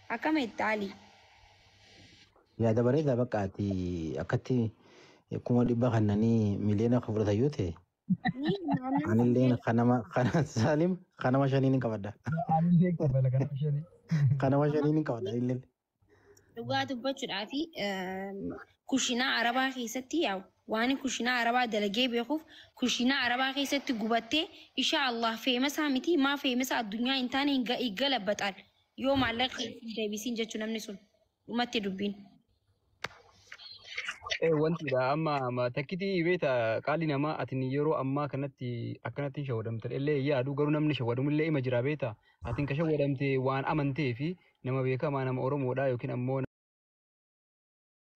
Akkama itti Ali. Yaada bareedaa bakka ati akkatti 100,000 kannanii miliyoona kan fudhatan yoo ta'e Ni naannoo anillee kanama kana Saalim kanama shaniin hin qabadha. Anillee qabala kanama shanii. Kanama shaniin hin qabadha anillee. Dhugaa dubbachuudhaa fi kushinaa arabaa keessatti yaa waan kushinaa arabaa dalagee beekuuf kushinaa arabaa keessatti gubattee insha Allah feemasaa miti maa feemasaa addunyaa hin taane hin galabaxaan yoo maallaqa hin deebisiin jechuu namni sun dhumatti dubbiin. Wantidha amma takkitii beeta qaali namaa atin yeroo ammaa kanatti akkanatti hin shawwadamte illee yaadu garuu namni shawwadamullee ima jira beeta atin ka shawwadamte waan amantee fi nama beekamaa nama Oromoodha yookiin ammoo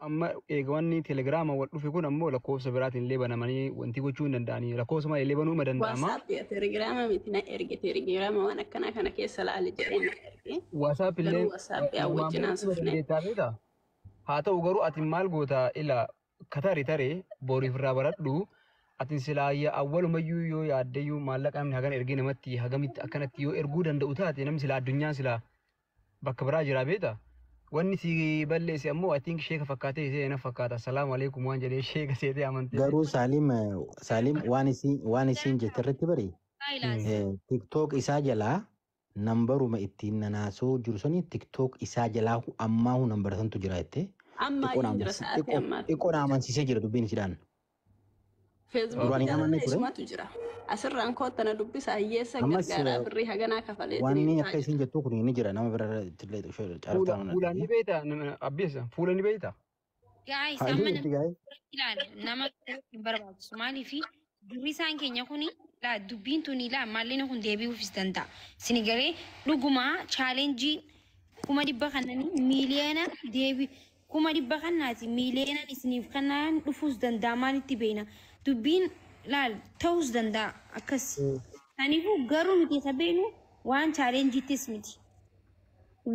amma eega wanni telegiraama wal dhufe kun ammoo lakkoofsa biraatiin illee banamanii wanti gochuu hin danda'anii lakkoofsa malee illee banuu ima danda'ama. WhatsApp telegiraama miti na erge telegiraama waan akkanaa kana keessa laali jedhee na erge. WhatsApp illee Garuu WhatsApp wajjin haasofne. dandeettaa beeta. Haa ta'u garuu ati maal goota ila katari taree boriif irraa baradhu atin silaa awwalumayyuu yoo yaaddeyyuu maallaqa namni hagan ergee namatti hagamitti akkanatti yoo erguu danda'u taate namni silaa addunyaan silaa bakka biraa jira beeta. Wanni si balleesse ammoo I think sheeka fakkaatee isee na fakkaata. Assalaamu alaikum waan jedhee sheeka seetee amantee. Garuu Saalim Saalim waan isiin jette irratti bari TikTok isaa jalaa nambaruma ittiin nanaasoo jiru suni TikTok isaa jalaa ammaa nambara santu jira jettee Amma hin jira sa'aatii ammaa. xiqqoo na amansiisee jira dubbiin isiidhaan. Feesbuukii Duraan hin amanne jalaa ture. isumatu jira. Asirraan kootta na dubbisa hiyyeessa Ammas gargaaraa birrii haganaa kafaleetiin wanni hin akka isiin jettu kun ni jira nama bira illee Fuula caaltaa fuula ni beekta abbeessa fuula ni beekta. Guys, amma nama ilaala nama hin barbaachisu maaliif durri isaan keenya kuni laa dubbiin tuni laa maallina kun deebi'uufis danda'a. Sini galee dhugumaa chaalenjii 100,000 kannanii miiliyoona deebi 100,000 kannaati miiliyoonan isiniif kanaan dhufuus danda'a maalitti beekna dubbiin laal ta'uus danda'a akkas. Kanaafuu garuu nuti isa beeknu waan chaalenjiittis miti.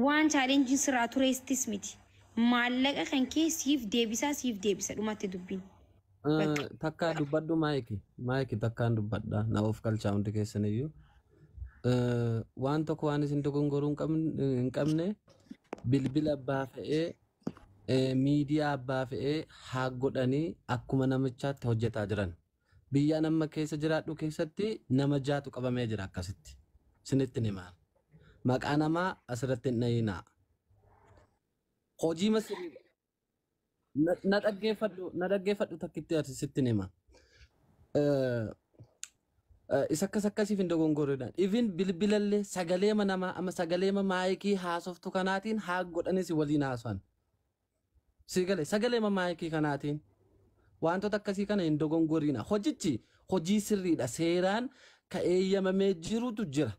Waan chaalenjiin sirraa tureestis miti. Maallaqa kan kee siif deebisaa siif deebisa dhumatti dubbiin. Takka dubbadhu maayiki maayiki takkaan dubbadha na of galchaa hundi keessaniyyuu. Waan tokko waan isin dogongoruu hin qabne bilbila abbaa fe'ee miidiyaa abbaa fe'ee haa godhanii akkuma namichaatti hojjetaa jiran. Biyya nama keessa jiraadhu keessatti nama jaatu qabamee jira akkasitti. Isinitti himaa. Maqaa namaa asirratti hin dhayinaa. Hojii masirii na dhaggeeffadhu takkitti ati sitti hima. Isa akkas akkasiif hin dogongorreedhaan. Even bilbilallee sagaleema namaa amma sagaleema maayikii haasoftu kanaatiin haa godhanis waliin haaso'an. Si galee sagaleema maayikii kanaatiin wantoota akkasii kana hin dogongorriina. Hojichi hojii sirriidha. Seeraan ka eeyyamamee jirutu jira.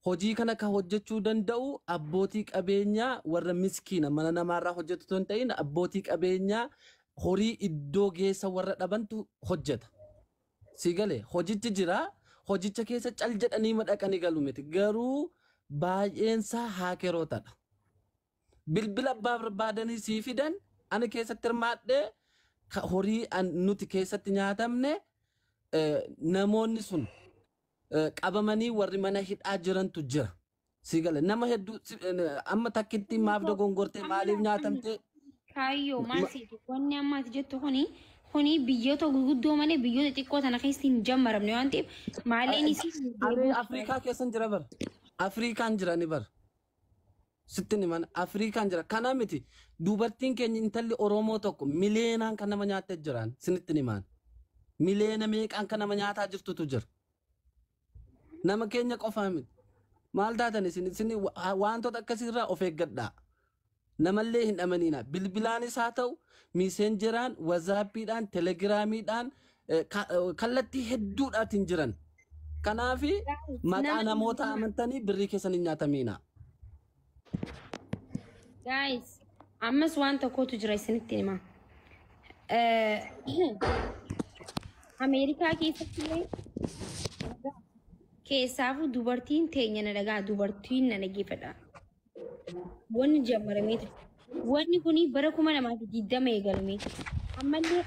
Hojii kana ka hojjechuu danda'u abbootii qabeenyaa warra miskiina mana namaarraa hojjetu osoo hin ta'in abbootii qabeenyaa horii iddoo geessa warra dhabantu hojjeta. Si galee hojichi jira. Hojicha keessa cal jedhanii madaqanii galu miti. Garuu baay'eensaa haakerootadha. Bilbila abbaa barbaadanii sii fidan ani keessatti hirmaadhee horii nuti keessatti nyaatamne namoonni sun qabamanii warri mana hidhaa jirantu jira. Si galee nama hedduu amma takkitti maaf dogongortee maaliif nyaatamte? Kaayyoo maal seetu wanni amma ati jettu kuni biyyoota gurguddoo malee biyyoota xiqqoo tana keessatti hin jammaramne waan ta'eef maalleen isii Ani Afrikaa keessan jira bara. Afrikaan jira ni bara. Sitti ni mana Afrikaan jira. Kana miti dubartiin keenya intalli Oromoo tokko mileenaan kan nama nyaattee jiraan sinitti ni maan. Mileena meeqaan kan nama nyaataa jirtutu jira. Nama keenya qofaa miti. Maal taatan isin wantoota akkasiirraa of eeggadhaa. Namallee hin amanina. Bilbilaanis haa ta'u miiseenjeraan, wazaappiidhaan, telegiraamiidhaan kallattii hedduudhaatiin jiran. Kanaafi maqaa namoota amantanii birrii keessan hin nyaatamina. Guys, ammas waan tokkotu jira isinitti hima. Ameerikaa keessatti illee keessaafuu dubartiin teenya na dhagaa dubartiin na dhageeffadha. Wanni jammaramee ture. Wanni kuni bara 2020 eegalame. Ammallee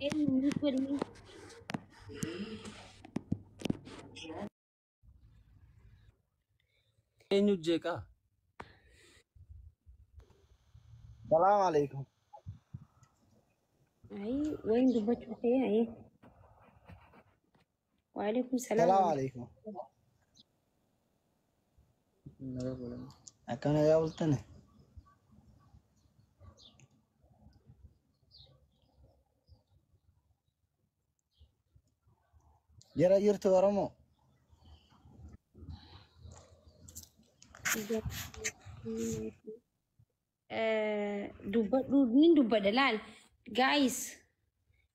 eenyu godhame. Eenyu jeeqaa? Salaam alaikum. Ayi wayin dubbachuu ta'e ayi. Waalaikum Salaam salaam. alaikum. Akkana yaa bultane. Jara jirtu Oromoo. Dubbadhu ni dubbadha laal. Guys,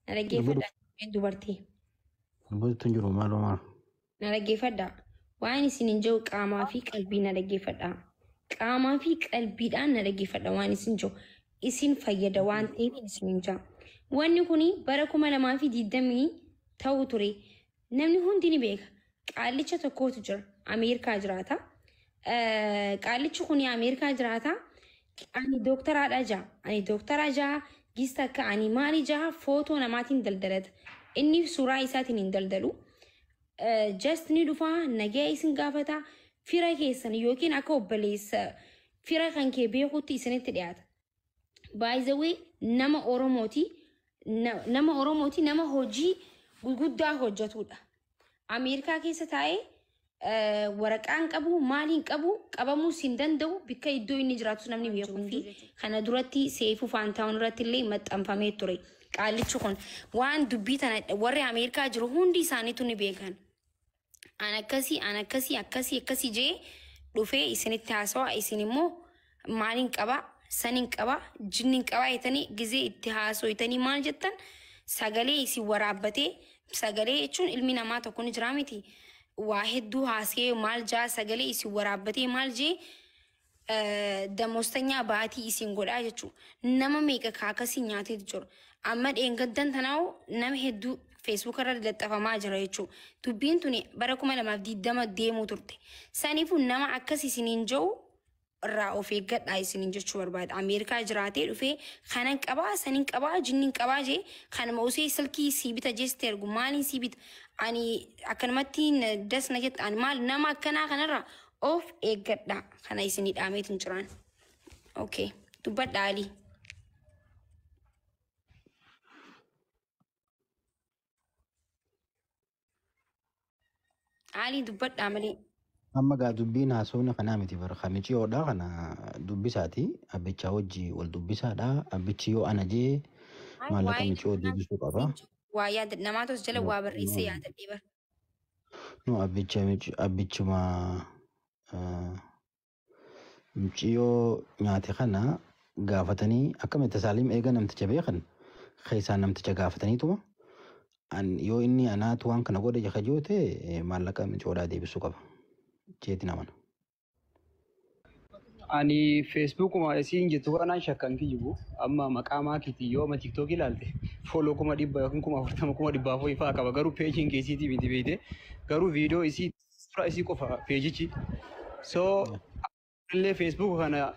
na dhaggeeffadha. Dubartii. Dubbatu hin jiru maaloo maal. Na dhaggeeffadha. Waan isin hin jiru qaamaa fi qalbii na dhaggeeffadha. Qaamaa fi qalbiidhaan na dhaggeeffadha waan isin jiru. Isin fayyada waan ta'eef isin hin jiru. Wanni kuni bara 2020 ta'u ture. Namni hundi ni beeka. Qaallicha tokkotu jira. Ameerikaa jiraata. Qaallichi kuni Ameerikaa jiraata. Ani dooktaraadha jaa. Ani dooktara jaa. Gista akka ani maali jaa footoo namaatiin daldalata. Inni suuraa isaatiin hin daldalu. Just ni dhufaa nagaa isin gaafata fira keessan yookiin akka obboleessa fira kan kee beekutti isinitti dhiyaata. By the way, nama Oromooti nama Oromooti nama hojii gurguddaa hojjetudha. Ameerikaa keessa taa'ee waraqaan qabu maaliin qabu qabamuus hin danda'u bikka iddoo inni jiraatu namni beekuu fi kana duratti Seefuu Faantaawun irratti illee maxxanfamee ture. Qaallichi kun waan dubbii tana warri Ameerikaa jiru hundi isaaniitu ni beekan. An akkasii an akkasii akkasii akkasii jee dhufee isinitti haasawa isin immoo maaliin qaba saniin qaba jinniin qaba jettanii gizee itti haasoytanii maal jettan sagalee isin waraabbatee sagalee jechuun ilmi namaa tokko ni jira miti waa hedduu haasee maal jaa sagalee isin waraabbatee maal jee damoostanyaa baatii isin godhaa jechuudha. Nama meeqa kaakasii nyaateetu jira. Amma dheengaddan tanaa'u nama hedduu Facebook irra laxafamaa jira jechuudha. Dubbiin tuni bara 2020 deemuu turte. Saniifuu nama akkas isiniin jiru irraa of eeggadhaa isiniin jechuu barbaada. Ameerikaa jiraatee dhufee kanan qabaa, saniin qabaa, jinniin qabaa jee kanuma osoo silkii sii bita jeeste ergu maaliin sii bita ani akkanumatti das na jetta ani maal nama akkanaa kanarraa of eeggadhaa kana isinii dhaameetiin jiraan. Okay, dubbadhaa Alii. Alii dubbadhaa malee. Amma gaa dubbiin haasofni kanaa miti bara kamiciyoodha kana dubbisaati. Abbichaa wajji wal dubbisaadha. Abbichi yoo ana jee maallaqa miciyoo deebisuu qaba. Waa yaada namaatu as jala waa barreessee yaadadhee bara. No abbicha abbichuma miciyoo nyaate kana gaafatanii akkamitti Saalim eega namticha beekan keessaan namticha gaafataniituma an yoo inni anaatu waan kana godhe jaka ta'e maallaqa micoodhaa deebisuu qaba. Jeetiin amana. Ani Facebookuma isiin jettu kanaan shakkan kijibu amma maqaa maakiitii yoo amma TikTok ilaalte follow 100,000 yookiin 40,000 400,000 fa'aa qaba garuu peejiin keessiitii miti beekte garuu viidiyoo isii suuraa isii qofa peejichi. So illee Facebook kana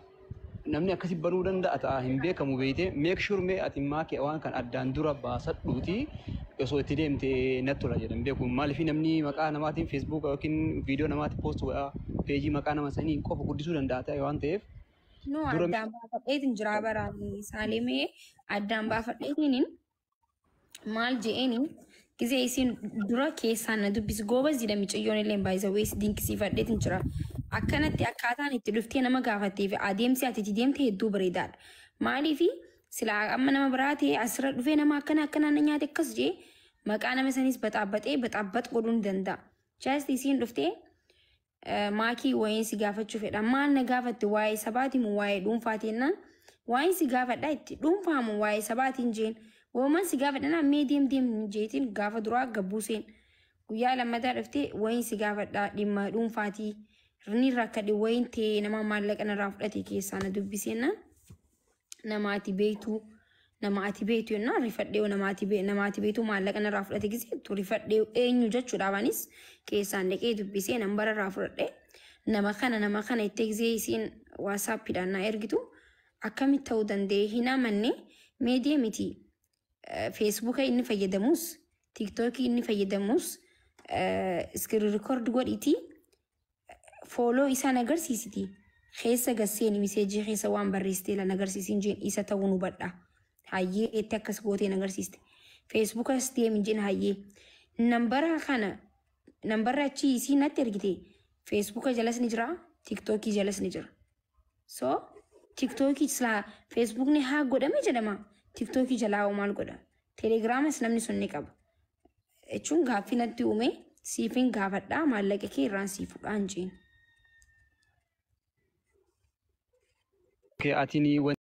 namni akkasi banuu danda'a ta'a hin beekamu beekte make sure mee ati maakii waan kan addaan dura baasadhuuti osoo itti deemte natti tola jedhan beeku maaliif namni maqaa namaatiin Facebook yookiin viidiyoo namaatti post godhaa peejii maqaa nama sanii qofa guddisuu danda'a ta'e waan ta'eef. No addaan baafadheetiin jira baraan Saalimee addaan baafadheetiin maal je'eeni gizee isin dura keessaan na dubbisi goobaz jedha miciyyoon illee baay'isa dinqisiifadheetiin jira. Akkanatti akkaataan itti dhuftee nama gaafattee fi adeemsi ati itti deemte hedduu bareedaadha. Maaliifi silaa amma nama biraa ta'e asirra dhufee nama akkana akkana na nyaate akkas jee maqaa nama sanis baxaabaxee baxaabax godhuu ni danda'a. Just isiin dhuftee maakii wayiin si gaafachuu fedha. Maal na gaafatte waa'ee sabaati moo waa'ee dhuunfaati jennaan waa'een si gaafadha itti dhuunfaa moo waa'ee sabaatiin jeen. Walumaan si gaafadha naan mee deem deem jeetiin gaafa duraa gabbuuseen guyyaa lammataa dhuftee wayiin si gaafadha dhimma dhuunfaatii ni rakkadhe wayiin ta'ee nama maallaqa narraa fudhate keessaa na dubbiseenna nama ati beektu nama ati beektu jennaan rifadhee nama ati beektu maallaqa narraa fudhate giseettu rifadhee eenyu jechuudhaaf anis keessaan dhaqee dubbisee nambara irraa fudhadhe nama kana itti gisee isiin waasaappiidhaan na ergitu akkamitti ta'uu danda'e hin amanne mee deemiti feesbuuka inni fayyadamus tiiktookii inni fayyadamus iskiriin rikoord godhitii Follow isaa agarsiisiti. Keessa gasseeni message keessa waan barreessitee lan agarsiisin jeen, isa ta'uu nu hubadha. Hayyee, itti akkas gooteen agarsiiste. Feesbuukas deemin jeen, hayyee. Nambara kana, nambarra achii isii natti ergite, Feesbuuka jalas ni jira, Tiktookii jalas ni jira. So Tiktookii silaa Feesbuukni haa godhame jedhama. Tiktookii jalaa hoo maal godha? Telegiraamas namni sun ni qaba. Jechuun gaaffii natti uume, siifin gaafadhaa, maallaqa kee irraan sii fudhaan jeen. Okay, atini.